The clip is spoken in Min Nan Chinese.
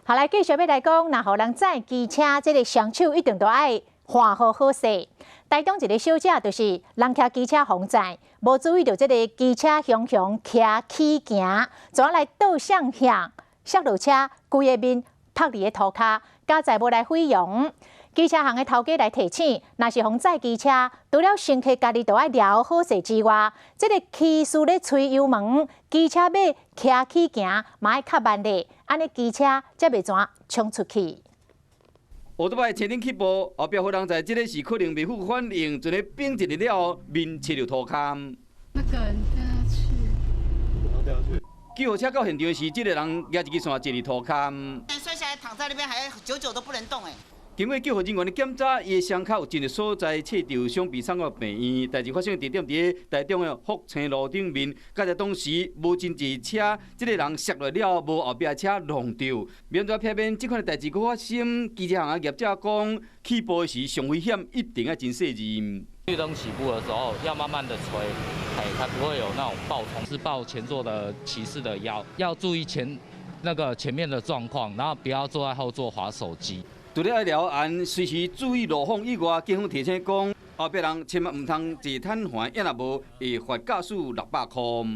好來，繼續欲來講，若予人載機車，這个雙手一定都愛換好好勢。台東一个小姐就是人騎機車予載，無注意著這个機車雄雄騎起行，怎來倒向向摔落車，規个面拍佇个塗跤，佳哉無來毀容。機車行的頭家來提醒，若是予載機車，除了乘客家己都愛掠好勢之外，這个騎士咧催油門，機車欲騎起行，嘛愛較慢咧，按呢機車才袂怎衝出去。歐多擺車頂起步，後壁予人載，這个是可能袂赴反應，就咧變一日了後，面切著塗跤。那個人掉下去。掉下去。救護車到現場時，這个人舉一支線坐佇塗跤。摔下來躺在那邊，還久久都不能動誒。經過救護人員的檢查，伊的傷口有真濟所在切著傷病送到病院。代誌發生地點佇台中的福清路頂面，佳哉當時無真濟車，這个人摔落了後，無後壁車挵著。免怎避免這款的代誌閣發生？機車行的業者講，起步時上危險，一定愛真細膩。綠燈起步的時候要慢慢的催，哎，它不會有那種爆衝，是抱前座的騎士的腰，要注意前那個前面的狀況，然後不要坐在後座滑手機。除了愛留按隨時注意路況以外，警方提醒講，後壁人千萬毋通坐癱瘓，抑若無會罰駕駛600箍。